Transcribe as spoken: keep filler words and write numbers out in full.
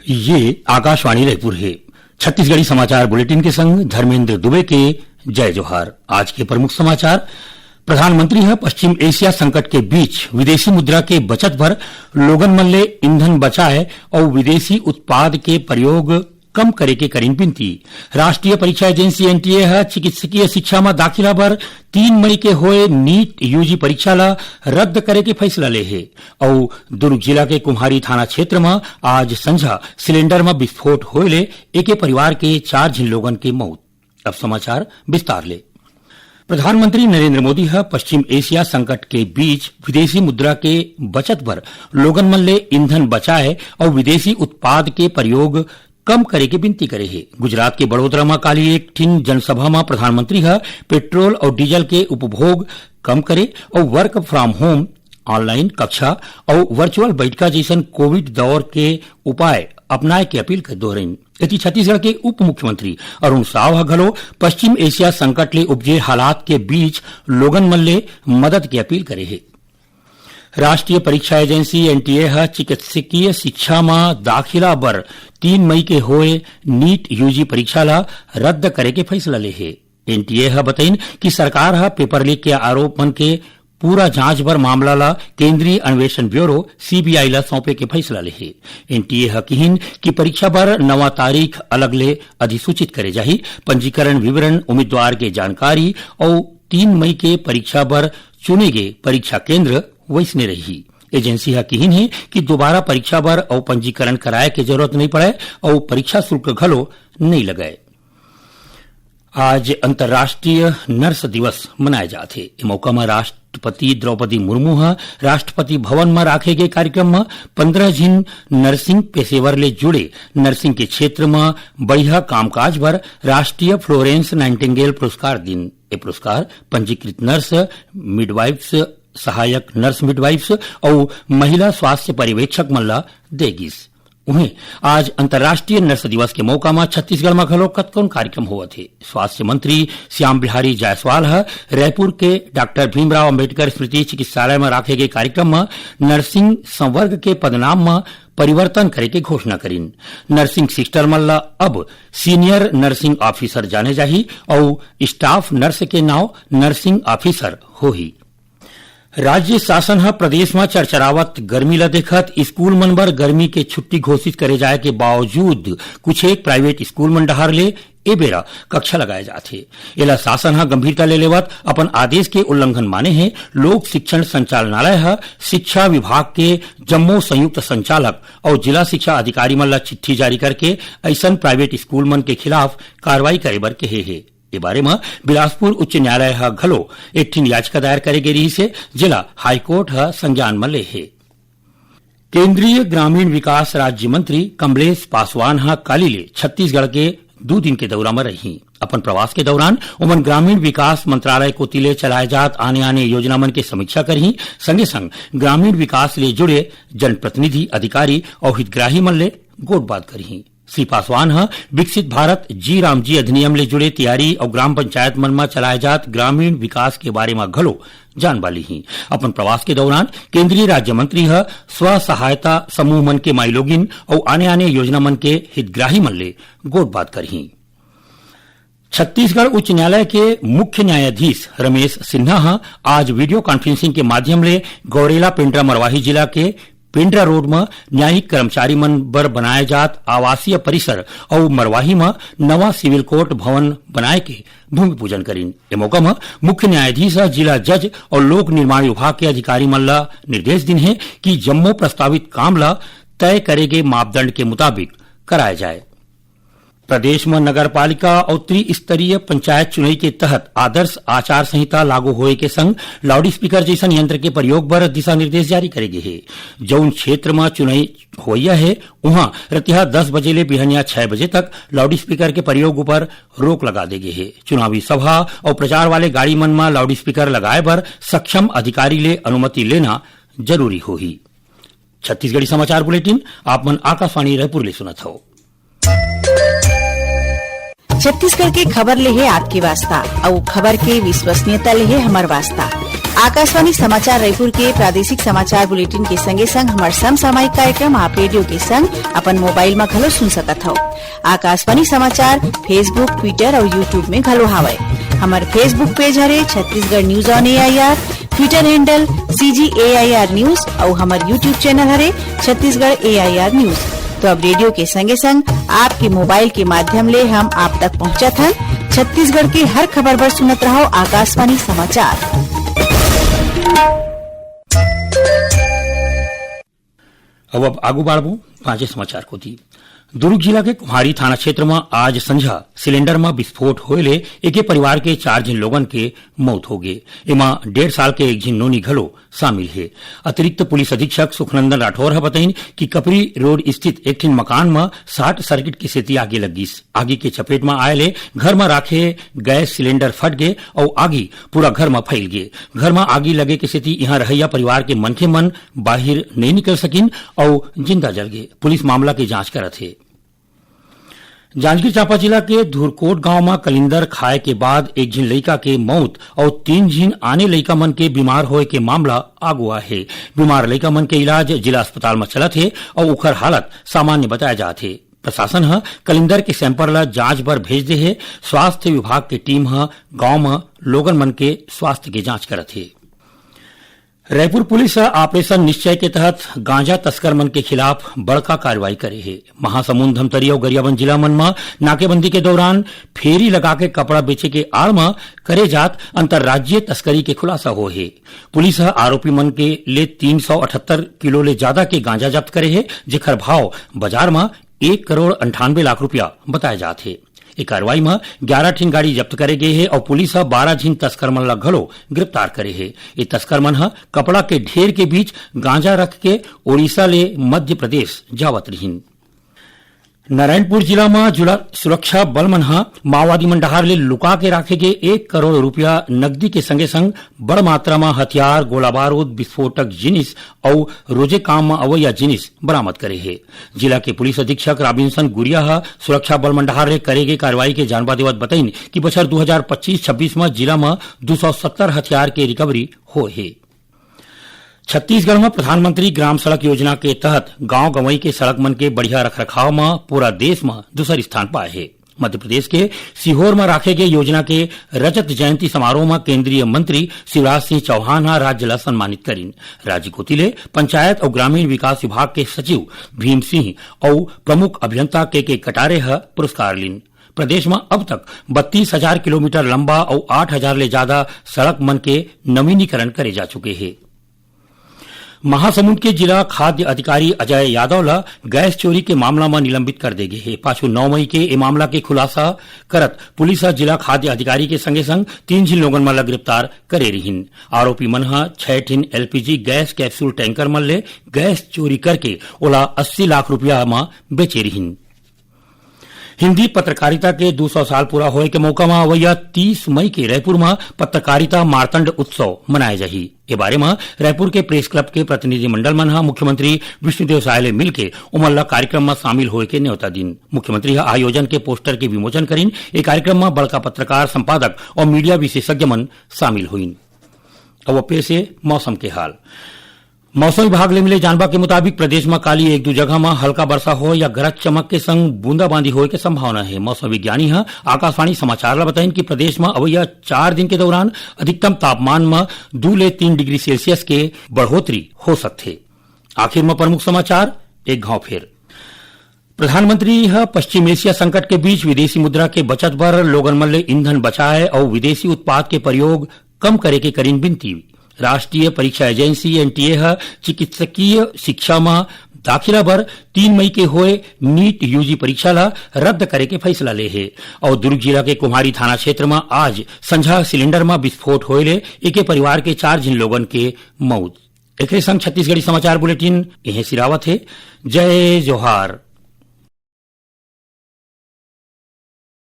ये आकाशवाणी रायपुर हे। छत्तीसगढ़ी समाचार बुलेटिन के संग धर्मेंद्र दुबे के जय जोहार। आज के प्रमुख समाचार। प्रधानमंत्री ह पश्चिम एशिया संकट के बीच विदेशी मुद्रा के बचत बर लोगन मन ले ईंधन बचाए अउ विदेशी उत्पाद के प्रयोग कम करे के करिन बिनती। राष्ट्रीय परीक्षा एजेंसी एनटीए ह चिकित्सकीय शिक्षा म दाखिला बर तीन मई के होए नीट यूजी परीक्षा ल रद्द करे के फैसला ले हे। अउ दुर्ग जिला के कुम्हारी थाना क्षेत्र म आज संझा सिलेंडर म विस्फोट होए ले एके परिवार के चार झिन लोगन के मौत। अब समाचार विस्तार ले। प्रधानमंत्री नरेंद्र मोदी ह पश्चिम एशिया संकट के बीच विदेशी मुद्रा के बचत बर लोगन मन ले ईंधन बचाए अउ विदेशी उत्पाद के प्रयोग कम करे के बिनती करे हे। गुजरात के बड़ोदरा म काली एक ठिन जनसभा म प्रधानमंत्री ह पेट्रोल अउ डीजल के उपभोग कम करे अउ work from home, ऑनलाइन कक्षा अउ वर्चुअल बैठका जइसन कोविड दौर के उपाय अपनाए के अपील कर दोहरइन। एती छत्तीसगढ़ के उप मुख्यमंत्री अरुण साव ह घलो पश्चिम एशिया संकट ले उपजे हालात के बीच लोगन मन ले मदद के अपील करे हे। राष्ट्रीय परीक्षा एजेंसी एनटीए ह चिकित्सकीय शिक्षा म दाखिला बर तीन मई के होए नीट यूजी परीक्षा ल रद्द करे के फैसला ले हे। एनटीए ह बतइन कि सरकार ह पेपर लीक के आरोप मन के पूरा जांच बर मामला ल केंद्रीय अन्वेषण ब्यूरो सीबीआई ल सौंपे के फैसला ले हे। एनटीए ह किहिन कि परीक्षा बर नवा तारीख अलग ले अधिसूचित करे जाही। पंजीकरण विवरण, उम्मीदवार के जानकारी अउ तीन मई के परीक्षा बर चुने गे परीक्षा केंद्र वइसने रही। एजेंसी ह किहिन हे कि दोबारा परीक्षा बर अउ पंजीकरण कराए के जरूरत नइ पड़े अउ परीक्षा शुल्क घलो नइ लगय। आज अंतर्राष्ट्रीय नर्स दिवस मनाए जात हे। ए मौका म राष्ट्रपति द्रौपदी मुर्मू ह राष्ट्रपति भवन म राखे गे कार्यक्रम म पंद्रह झिन नर्सिंग पेशेवर ले जुड़े नर्सिंग के क्षेत्र म बढ़िया कामकाज बर राष्ट्रीय फ्लोरेंस नाइटिंगेल पुरस्कार दिन। ए पुरस्कार पंजीकृत नर्स, मिडवाइफ्स, सहायक नर्स मिडवाइफ्स अउ महिला स्वास्थ्य पर्यवेक्षक मन ल दे गिस। उहें, आज अंतर्राष्ट्रीय नर्स दिवस के मौका म छत्तीसगढ़ म घलो कतकोन कार्यक्रम होवत हे। स्वास्थ्य मंत्री श्याम बिहारी जायसवाल ह रायपुर के डॉक्टर भीमराव अंबेडकर स्मृति चिकित्सालय म राखे गे कार्यक्रम म नर्सिंग संवर्ग के पदनाम म परिवर्तन करे के घोषणा करिन। नर्सिंग सिस्टर मन ल अब सीनियर नर्सिंग ऑफिसर जाने जाही अउ स्टाफ नर्स के नाव नर्सिंग ऑफिसर होही। राज्य शासन ह प्रदेश म चरचरावत गर्मी ल देखत स्कूल मन बर गर्मी के छुट्टी घोषित करे जाय के बावजूद कुछ एक प्राइवेट स्कूल मन डहार ले ए बेरा कक्षा लगाए जात हे। एला शासन ह गंभीरता ले लेवत अपन आदेश के उल्लंघन माने हे। लोक शिक्षण संचालनालय ह शिक्षा विभाग के जम्मो संयुक्त संचालक अउ जिला शिक्षा अधिकारी मन ल चिट्ठी जारी करके अइसन प्राइवेट स्कूल मन के खिलाफ कार्रवाई करे बर कहे हे। ए बारे म बिलासपुर उच्च न्यायालय ह घलो एक ठिन याचिका दायर करे गे रिहिस हे, जेला हाईकोर्ट ह संज्ञान म ले हे। केंद्रीय ग्रामीण विकास राज्य मंत्री कमलेश पासवान ह काली ले छत्तीसगढ़ के दू दिन के दौरा म रही। अपन प्रवास के दौरान ओमन ग्रामीण विकास मंत्रालय कोति ले चलाए जात आने-आने योजना मन के समीक्षा करही, संगे-संग ग्रामीण विकास ले जुड़े जनप्रतिनिधि, अधिकारी अउ हितग्राही मन ले गोठबात करही। श्री पासवान ह विकसित भारत जी राम जी अधिनियम ले जुड़े तैयारी अउ ग्राम पंचायत मन म चलाए जात ग्रामीण विकास के बारे म घलो जानबा लीही। अपन प्रवास के दौरान केंद्रीय राज्य मंत्री ह स्व सहायता समूह मन के माईलोगिन अउ आने-आने योजना मन के हितग्राही मन ले गोठबात करही। छत्तीसगढ़ उच्च न्यायालय के मुख्य न्यायाधीश रमेश सिन्हा ह आज वीडियो कॉन्फ्रेंसिंग के माध्यम ले गौरेला पेंड्रा मरवाही जिला के पेंड्रा रोड म न्यायिक कर्मचारी मन बर बनाए जात आवासीय परिसर अउ मरवाही म नवा सिविल कोर्ट भवन बनाए के भूमि पूजन करिन। ए मौका म मुख्य न्यायाधीश ह जिला जज अउ लोक निर्माण विभाग के अधिकारी मन ल निर्देश दिन हे कि जम्मो प्रस्तावित काम ल तय करे गे मापदंड के मुताबिक कराए जाए। प्रदेश म नगर पालिका अउ त्रिस्तरीय पंचायत चुनई के तहत आदर्श आचार संहिता लागू होए के संग लाउडस्पीकर जइसन यंत्र के प्रयोग बर दिशा निर्देश जारी करे गे हे। जउन क्षेत्र म चुनई होइया हे, उहां रतिहा दस बजे ले बिहनिया छह बजे तक लाउडस्पीकर के प्रयोग ऊपर रोक लगा दे गे हे। चुनावी सभा अउ प्रचार वाले गाड़ी मन म लाउडस्पीकर लगाए बर सक्षम अधिकारी ले अनुमति लेना जरूरी होही। छत्तीसगढ़ी समाचार बुलेटिन आप मन आकाशवाणी रायपुर ले सुनत हव। छत्तीसगढ़ के खबर ले हे आपके वास्ता, अउ खबर के विश्वसनीयता ले हे हमर वास्ता। आकाशवाणी समाचार रायपुर के प्रादेशिक समाचार बुलेटिन के संगे संग हमर समसामयिक कार्यक्रम आप रेडियो के संग अपन मोबाइल म घलो सुन सकत हव। आकाशवाणी समाचार Facebook, Twitter अउ YouTube में घलो हावय। हमर Facebook पेज हरे Chhattisgarh news on AIR, Twitter handle CG AIR news अउ हमर YouTube चैनल हरे छत्तीसगढ़ एआईआर न्यूज। तो अब रेडियो के संगे संग आपके मोबाइल के माध्यम ले हम आप तक पहुंचत हन। छत्तीसगढ़ के हर खबर बर सुनत रहव आकाशवाणी समाचार। अब, अब आगू बाढ़बो पांचे समाचार कोती। दुर्ग जिला के कुम्हारी थाना क्षेत्र म आज संझा सिलेंडर म विस्फोट होए ले एके परिवार के चार झिन लोगन के मौत हो गे। एमा डेढ़ साल के एक झिन नोनी घलो शामिल हे। अतिरिक्त पुलिस अधीक्षक सुखनंदन राठौर ह बताइन कि कपरी रोड स्थित एक ठिन मकान म शॉर्ट सर्किट के सेती आगी लग गिस। आगी के चपेट म आए ले घर म राखे गैस सिलेंडर फट गे अउ आगी पूरा घर म फैल गे। घर म आगी लगे के सेती इहां रहइया परिवार के मनखे मन बाहिर नइ निकल सकिन अउ जिंदा जल गे। पुलिस मामला के जांच करत हे। जांजगीर चांपा जिला के धुरकोट गांव म कलिंदर खाए के बाद एक झिन लइका के मौत अउ तीन झिन आने लइका मन के बीमार होए के मामला आगू आए हे। बीमार लइका मन के इलाज जिला अस्पताल म चलत हे अउ ओखर हालत सामान्य बताए जात हे। प्रशासन ह कलिंदर के सैंपल ल जांच बर भेज दे हे। स्वास्थ्य विभाग के टीम ह गांव म लोगन मन के स्वास्थ्य के जांच करत हे। रायपुर पुलिस ह ऑपरेशन निश्चय के तहत गांजा तस्कर मन के खिलाफ बड़का कार्रवाई करे हे। महासमुंद, धमतरी अउ गरियाबंद जिला मन म नाकेबंदी के दौरान फेरी लगा के कपड़ा बेचे के आड़ म करे जात अंतर्राज्यीय तस्करी के खुलासा होए हे। पुलिस ह आरोपी मन के ले तीन सौ अठहत्तर किलो ले ज्यादा के गांजा जब्त करे हे, जेखर भाव बाजार म एक करोड़ अंठानवे लाख रुपया बताए जात हे। ए कार्रवाई म ग्यारह ठिन गाड़ी जब्त करे गे हे अउ पुलिस ह बारह झिन तस्कर मन ल घलो गिरफ्तार करे हे। ए तस्कर मन ह कपड़ा के ढेर के बीच गांजा रख के ओडिशा ले मध्य प्रदेश जावत रिहिन। नारायणपुर जिला म जुला सुरक्षा बल मन ह माओवादी मन डहार ले लुका के राखे गे एक करोड़ रुपया नकदी के संगे संग बड़ मात्रा म हथियार, गोला बारूद, विस्फोटक जिनिस अउ रोजे काम म अवइया जिनिस बरामद करे हे। जिला के पुलिस अधीक्षक रॉबिन्सन गुरिया ह सुरक्षा बल मन डहार ले करे गे कार्रवाई के जानबा देवत बतइन कि बछर दू हजार पच्चीस छब्बीस म जिला म दू सौ सत्तर हथियार के रिकवरी होए हे। छत्तीसगढ़ म प्रधानमंत्री ग्राम सड़क योजना के तहत गांव गंवई के सड़क मन के बढ़िया रखरखाव म पूरा देश म दूसर स्थान पाए हे। मध्य प्रदेश के सीहोर म राखे गे योजना के रजत जयंती समारोह म केंद्रीय मंत्री शिवराज सिंह चौहान ह राज्य ल सम्मानित करिन। राज्य कोति ले पंचायत अउ ग्रामीण विकास विभाग के सचिव भीम सिंह अउ प्रमुख अभियंता के के कटारे ह पुरस्कार लिन। प्रदेश म अब तक बत्तीस हजार किलोमीटर लंबा अउ आठ हजार ले जादा सड़क मन के नवीनीकरण करे जा चुके हे। महासमुंद के जिला खाद्य अधिकारी अजय यादव ल गैस चोरी के मामला म निलंबित कर दे गे हे। पाछू नौ मई के ए मामला के खुलासा करत पुलिस ह जिला खाद्य अधिकारी के संगे संग तीन झिन लोगन मन ल गिरफ्तार करे रिहिन। आरोपी मन ह छह ठिन एलपीजी गैस कैप्सूल टैंकर मन ले गैस चोरी करके ओला अस्सी लाख रुपया म बेचे रिहिन। हिंदी पत्रकारिता के दू सौ साल पूरा होए के मौका म अवइया तीस मई के रायपुर म पत्रकारिता मार्तंड उत्सव मनाए जाही। ए बारे म रायपुर के प्रेस क्लब के प्रतिनिधिमंडल मन ह मुख्यमंत्री विष्णुदेव साय ले मिलके ओमन ल कार्यक्रम म शामिल होए के न्योता दिन। मुख्यमंत्री ह आयोजन के पोस्टर के विमोचन करिन। ए कार्यक्रम म बड़का पत्रकार, संपादक अउ मीडिया विशेषज्ञ मन शामिल होइन। अब पेश हे मौसम के हाल। मौसम विभाग ले मिले जानबा के मुताबिक प्रदेश म काली एक दू जगह म हल्का बरसा होए या गरज चमक के संग बूंदाबांदी होए के संभावना हे। मौसम विज्ञानी ह आकाशवाणी समाचार ल बताइन कि प्रदेश म अवइया चार दिन के दौरान अधिकतम तापमान म दू ले तीन डिग्री सेल्सियस के बढ़ोतरी हो सकथे। आखिर म प्रमुख समाचार एक घाव फेर। प्रधानमंत्री ह पश्चिम एशिया संकट के बीच विदेशी मुद्रा के बचत बर लोगन मन ले ईंधन बचाए अउ विदेशी उत्पाद के प्रयोग कम करे के करिन विनती। राष्ट्रीय परीक्षा एजेंसी, एनटीए, ह चिकित्सकीय शिक्षा म दाखिला बर तीन मई के होए नीट यूजी परीक्षा ल रद्द करे के फैसला ले हे। अउ दुर्ग जिला के कुम्हारी थाना क्षेत्र म आज संझा सिलेंडर म विस्फोट होए ले एके परिवार के चार झिन लोगन के मौत। एकरे संग छत्तीसगढ़ी समाचार बुलेटिन इहें सिरावत हे। जय जोहार।